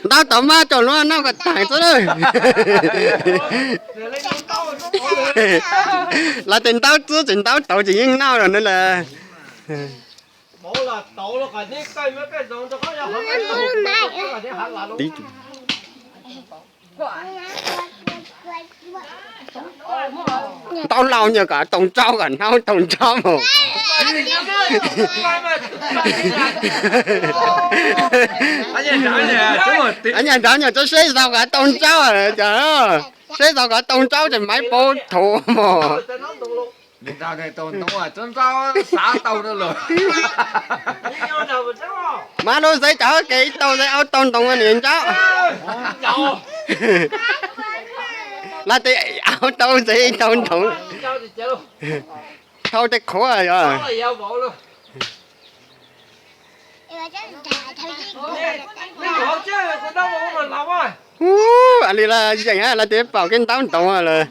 Ntaub tau mab coj luag noj kom tag xwb na. Lawv tes ntaub xwb tsis ntaub tau ces yeej noj los na las. Ntaub lauj, nyuam kom tau ntsaub, kom hnub tau ntsaub mus. Nyuam nrog nyuam tso seb zaus kom tau ntsaub, cov seb zaus kom tau ntsaub ces maiv paub thuv mus. Mas lub ntxeev cov kev ib tau ntxeev ob tau ntoos niam ntsaub. Lawv tes ob tau ntxeev ib tau ntoos. Thau tej qhuav yog. Ub, li lawv yeem lawv tes paum kev ntaub ntoos lawm.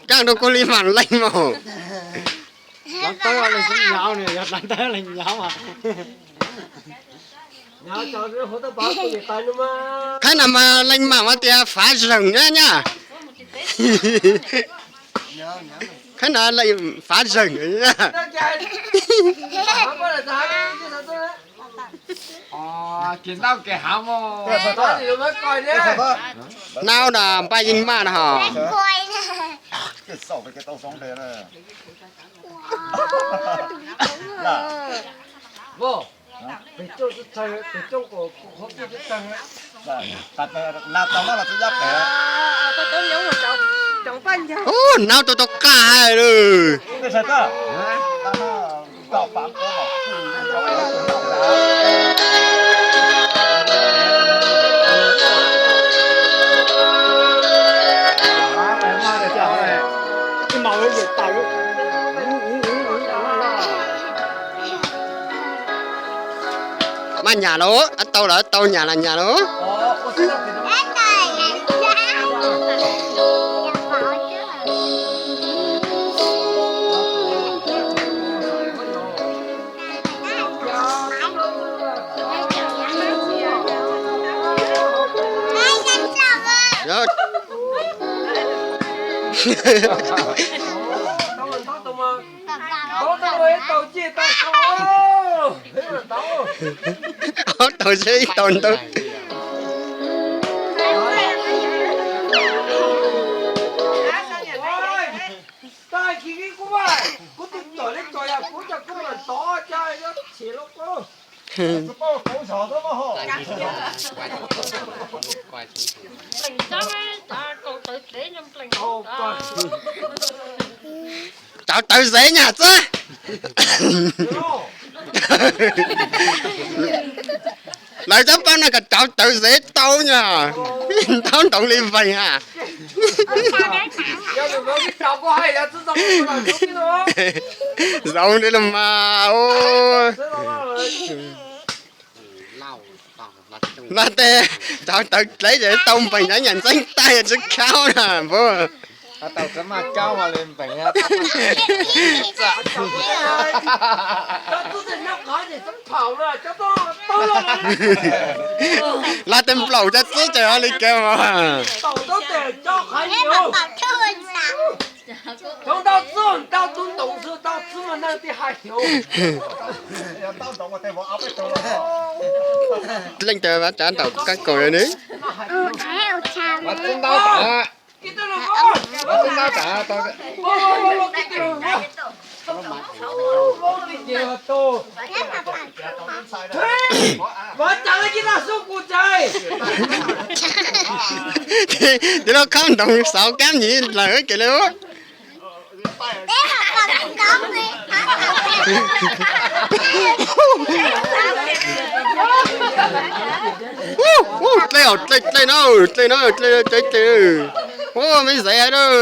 Kaaj rau kuv li mam leej mus. Qhov no mas leej mam mas tias fav zeem na nyab. Qhov no fav zeem. Hnub no npaj yeej maj no ho. Ub, hnub tau tau qaj hais lawm. Maj nyam lauj, tau los tau, nyam los nyam lauj. Ob tau seb ib tau ntau. Cov tawv zeb nyaj xwb. Lawv txhob paub no kom cov tawv zeb tau nyaj. Ntaub ntoos li veeg ha. Zoo li los mas. Lawv tes cov tawv dleb ces tau npeeg nyob nyam ntxeeb taig tsis khaub na npua. Lawv tes nplaum cov txwb ces li kev mas. Leej twg ua tsav nraum kab kaus ne? Tiv los khaub ntoos xauv kab nyim lawm ces li. Dlej, dlej, dlej no, dlej no, dlej, dlej, dlej. Ua me xaiv hais lawm.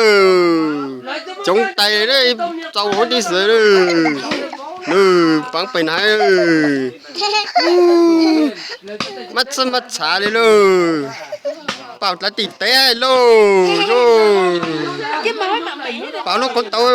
Coob tais txaus huv tib xwb lawm. Nws pav pem na, mab txhab mab txhav li lauj. Paum dlav tim teb lauj. Paum lub kauv tau.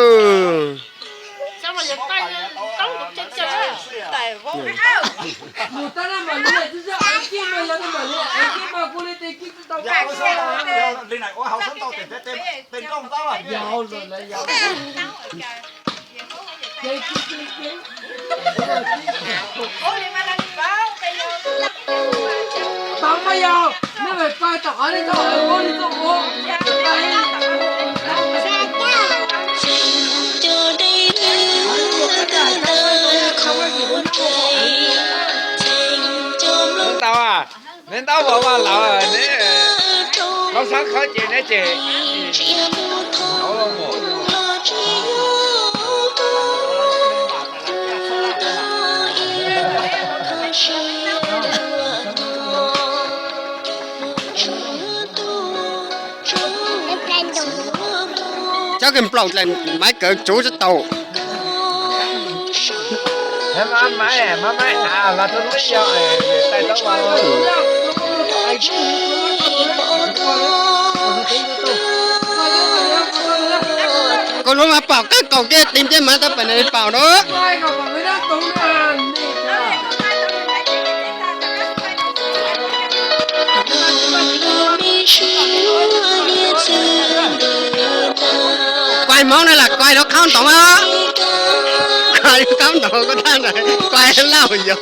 Ntau, neb ntaub vov vaj laus, neb qhov sab qhov ces neb ces Cov kws nplaum dlaim maiv kawv tsuv tsis tau. Koj lub mas paum kawg kaum ces tim tej mas tau pem na paum na. Kuai hmoov na lam kuai lub qhaub ntoov, kuai lub qhaub ntoov koj tag na, kuai lauj yog.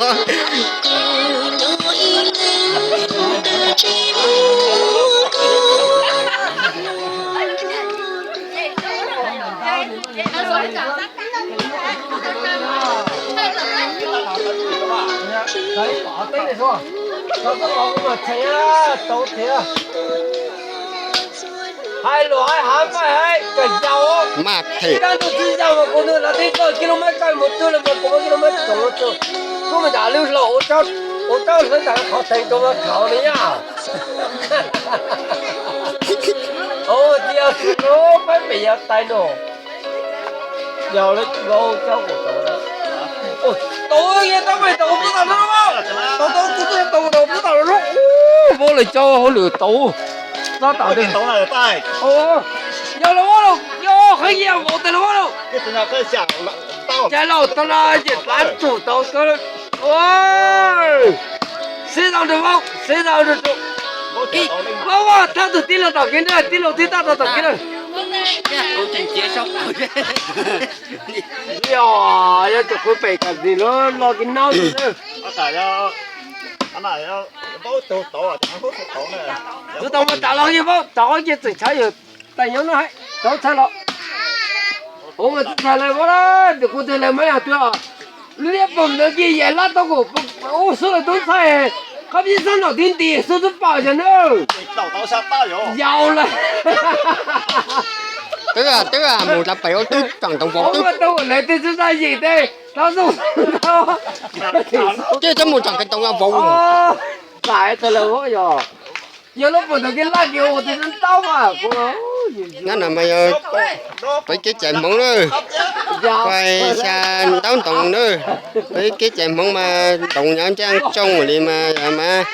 Hais lus hais hav mas hais kawg yaus, maj them, kab ntug txiv yawg mas kuv nws los tib kaum kis lus mev kawg mus twg los mas kaum kis lus mev tsoom, kuv mas tas lub hlau ua rau hlwb tas qhov teev rau mas khaus li yaj. Ua tias lub peb pem yav tais no, yog lawv tsis vau coj kuv tau, tau yog tau pem tau kuv tau no, tau tau kuv tau tau tau kuv tau no, vau lawm coj hauj lwm tau, tau tau yog los vau lawm, yog qhov yam vau tes los vau lawm, cas laus tau no ces tlav tsum tau, sib zog rau vau, sib zog rau, vau vau thaj tug tij laug tom kev na, tij laug tij thaj tau tom kev na. Yog, yog tug qhov pem kam tis lub no kev no. Kuv tau mas tas los yeej vaub tau ces tseem tshav yog tais nyob no hais tau txhais los. Ua mas tsis txhais lawm vaub na, tus kuv tus lawv mas yog tus lub liab pom ntawd ces yam lab tau kom ua xwb lawm tub ntxhais, qhov pib xob nraum tib nti xwb twb pom yog na. Yau lawm. Twb twb mus dlav pem ua twb tseem ntoo vauv twb. Tau lawv twb tsis tau yim tej tau zoo. Twb twb mus tseem kev ntoo vauv. Txais tau lawm yog. Yog lub pom ntawd kev laj kev ua tes ntau mas. Nab no mas yog peb kev cai hmoov na. Kuai xya ntaub ntoo na. Peb kev cai hmoov mas ntoo nyob ncej tsoo li mas yog mas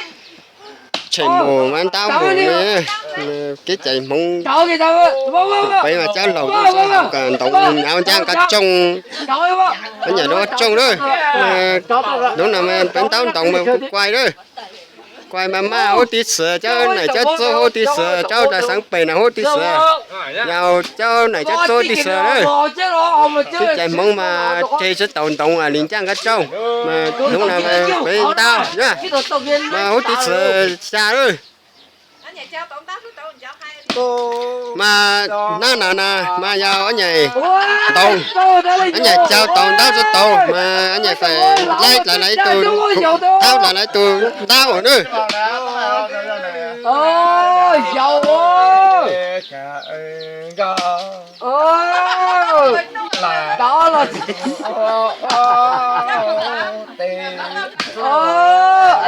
tshem mus mas ntaub mus. Kev cai hmoov peb mas cov laus kom ntoo nyob ncej qab tsoo. Ob nyuam lub tsoo na. Hnub no mas peb ntaub ntoo mas kuv kuai na. Kuai mas maj huv tiv xwm, cov naim cov txuj huv tiv xwm, cov daim xeev pem na huv tiv xwm. Yog cov naim cov txuj huv tiv xwm na. Kev cai hmoov mas tseg tsis tau ntoo li ncej qab tsoo. Mas hnub no peb ntaub mas huv tiv xwm xya na. Mas nab no na mas yog ob nyuam ntoo, ob nyuam cau tau ntaub tsis tau mas ob nyuam fais laib dlav lawv ib tug, thaub dlav lawv ib tug ntaub na.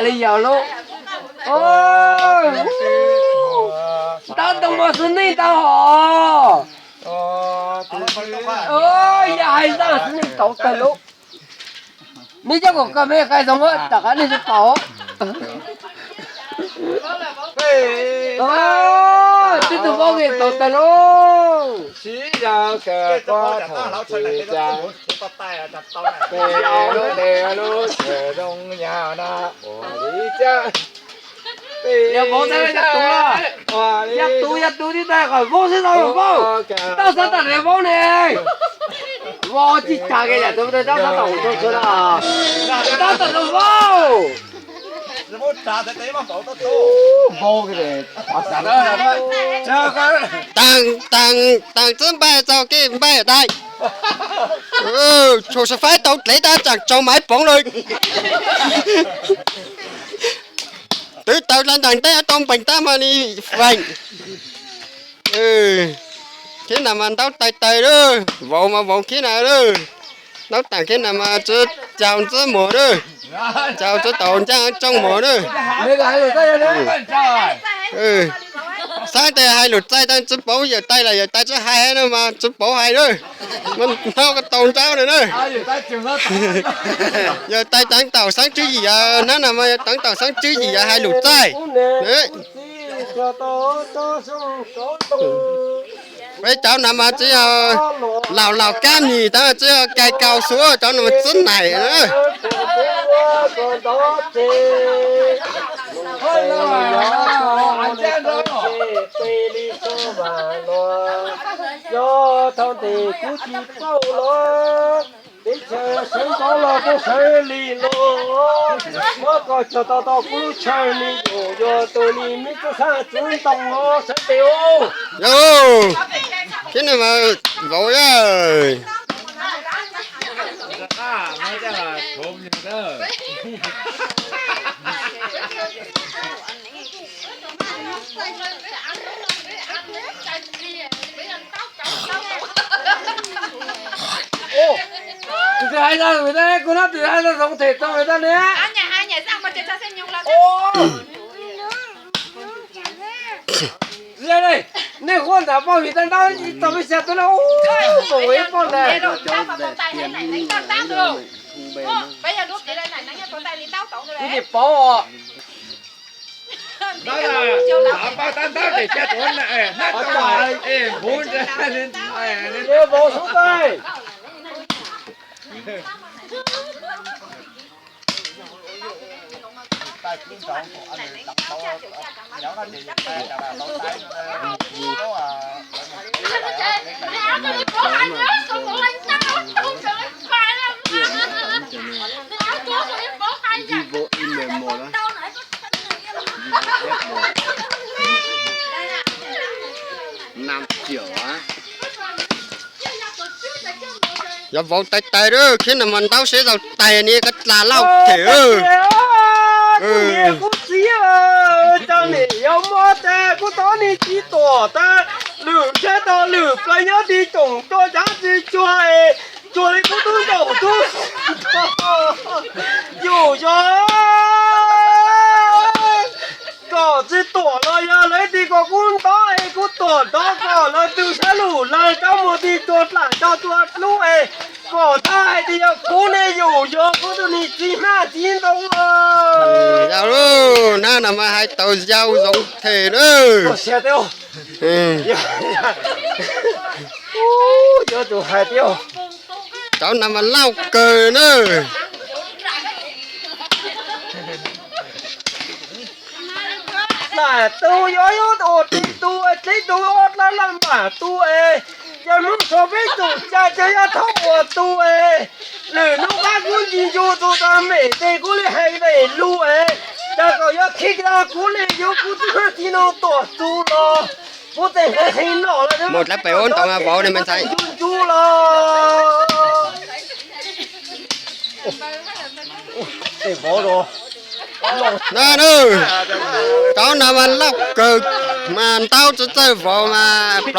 Li yog lub ntaub ntoo mas xwb neej tau hos. Yog hais zaj xwb neej tau tag lub. Nej coj kom koj me qai zoo, tom qab nej tsis paub. Tib tug vauv nqis tau tag lauj. Yog vauv tas yog tus, yog tus, yog tus tib tas kom vauv sib tau vauv. Tau xav tam niag vauv ne. Vauv tsis tas ke yam tus tau xav tam tus tau xwb na. Tau tam tus vauv. Teem, teem txwb npaj txog kev npaj dais. Tshuav sawv faib tau dlev tab tsaam tsaus maiv poov lawm. Twb tawm dlaag ntaag teb tau npeeg tab mas ni feem. Khib na mas ntaub tais tais lawm, vauv mas vauv khib na lawm. Ntaub taam khib na mas tsi caug txwb muag lawm, caug txwb tau ncaaj tsooj muag lawm. Xaab tes hais lus txais tau tsi paub yawm tais los yawm tais tsi hais no mas tsi paub hais lawm. Mas hnov ko taus nraub no na. Yawm tais teev tau xeeb tswb yim yam hnab no mas yawm tais teev tau xeeb tswb yim yam hais lus txais. Peb cov no mas tsi yog laus laus kab mis tab mas tsi yog kais kaus xwb, cov no mas txwb naim na. Yog thaum ntej kuv tsis paub los, teb chaws sawv ntxov los kuj sawv li los, muab koj cog tau tau kuv lub chaw, nws yuav yog tus nws me tub xaab txwv ntoo no sawv tes ub. Yog, khib no mas vauv yog. Tus twg hais tau, kuv nab twg hais tau zoo them tau tag ne. Nej huab ntam poj vim tag ntab tau peb xya tub na, mus ib poj ntag. Kuv tsis paub os. Vauv xub taij. Yog vauv tais tais lawm, khib no mas ntaub seb zaum tais ni koj dlaa lauj them. Kuv niam kuv txiv, cov niam yau muab tas kuv tau niag txiv tuam tas, lwm tshaib tau lwm plaws nyob tig toom tuaj cav tsis cuag, cuag li kuv tub nraug tub. Yus yog kom tsis tuam los yog lawv tig kom kuv ntov es kuv tuam ntov kom lawv tw sab lug lawv cov muag tig tuag dlaam cov tuag dlub es kom tau hais tias yog kuv ne, yus yog kuv tus niag txiv hmab txiv ntoo. Yog lub hnab no mas hais tau yau zoo them na. Cov no mas lauj kawg na. Npam tu yuav yog ua tib tug, tib tug ua dlab laj npam tu es, yog hnub so peb tug cas ces yog thaub ua tu es, lwm hnub qab kuv ncig ncu tus tag mem tes kuv li hais vem lus es, cas kom yuav khib tag kuv li yuav kuv tib hmab txiv ntoo tuam txu los, kuv tseem hais heev no los, mus dlab pem ua ntoo vauv ne me ntxhais. Ncu ncu los. Na, cov no mas lauj kawg, mas ntaub tsi txawj vauv mas